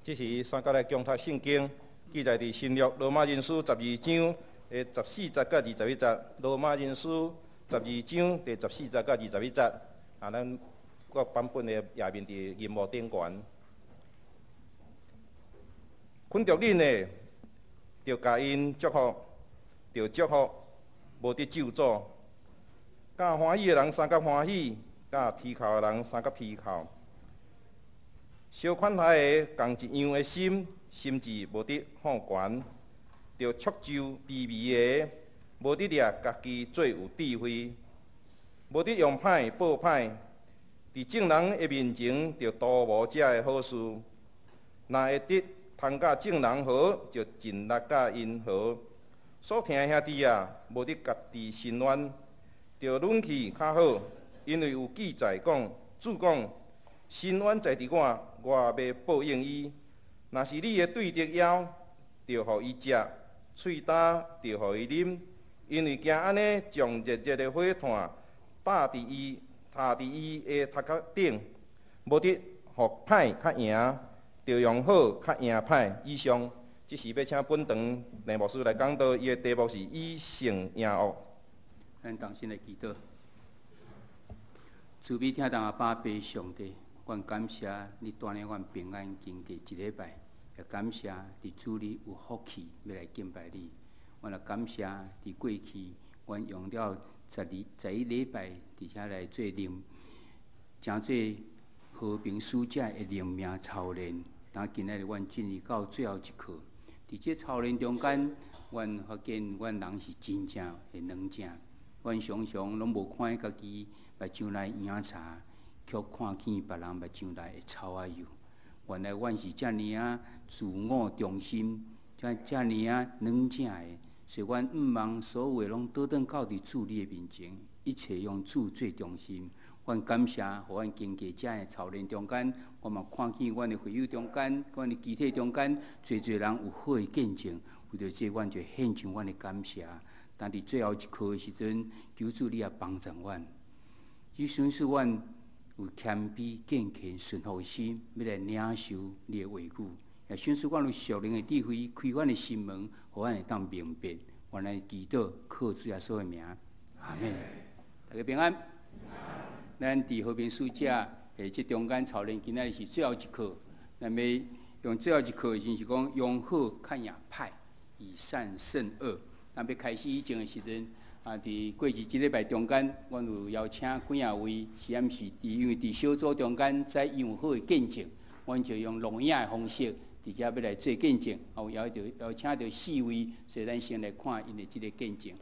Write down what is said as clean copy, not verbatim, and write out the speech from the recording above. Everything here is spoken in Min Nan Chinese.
這時三角來共讀聖經，記載佇新約羅馬人書十二章的十四節佮21節。羅馬人書十二章第十四節佮21節。啊，咱各版本的頁面佇螢幕頂懸。捆著恁的，著共𪜶祝福；著祝福，無得咒詛。佮歡喜的人相佮歡喜，佮啼哭的人相佮啼哭。相款待的仝一樣的心，心志無得放懸；著詛咒卑微的，無得掠家己做有智慧，無得用歹報歹。佇眾人的面前，著圖謀這的好事。若會得通佮眾人和，就盡力佮𪜶和。所疼的兄弟啊，無得家己伸冤，著忍氣較好，因為有記載講，主講：伸冤在佇我，我欲報應伊。若是你的對敵枵，著予伊食；喙焦，著予伊啉。因為行按呢，將熱熱的火炭搭佇伊、塔佇伊的頭殼頂，無得予歹較贏，著用好較贏歹。以上，這時欲請本堂鄭牧師來講道，伊的題目是以善贏惡。咱同心來祈禱，慈悲疼痛阿爸父上帝，阮感謝你帶領阮平安經過一禮拜，也感謝佇主裡有福氣欲來敬拜你。阮也感謝佇過去，阮用了12、11禮拜，佇遮來做靈，成做和平使者的靈命操練。當今仔日阮進入到最後一課，佇這操練中間，阮發現阮人是真正的軟正。阮常常攏無看見家己目睭內影柴，卻看見別人目睭內的草仔幼。原來阮是遮爾仔自我中心，遮爾仔軟正的，所以阮毋望所有的攏倒轉到佇主你的面前，一切用主做中心。阮感謝，予阮經過遮的操練中間，我嘛看見阮的會友中間，阮的肢體中間，濟濟人有好的見證。為著這，阮就獻上阮的感謝。但佇最後一課的時陣，求主你也幫助阮，你賞賜阮有謙卑、敬虔、順服的心，欲來領受你的話語；也賞賜阮有屬靈的智慧，開阮的心門，予阮會當明白。阮來祈禱，靠主耶穌的名，阿們。大家平安。咱佇和平使者的這中間操練，今仔日是最後一課。咱欲用最後一課的時陣是講用好較贏歹，以善勝惡。咱欲開始以前的時陣，啊，佇過去這禮拜中間，阮有邀請幾仔位，是毋是？佇因為佇小組中間，知𪜶有好的見證，阮就用錄影的方式，佇遮欲來做見證。啊，有邀著邀請著四位，所以咱先來看𪜶的這个見證。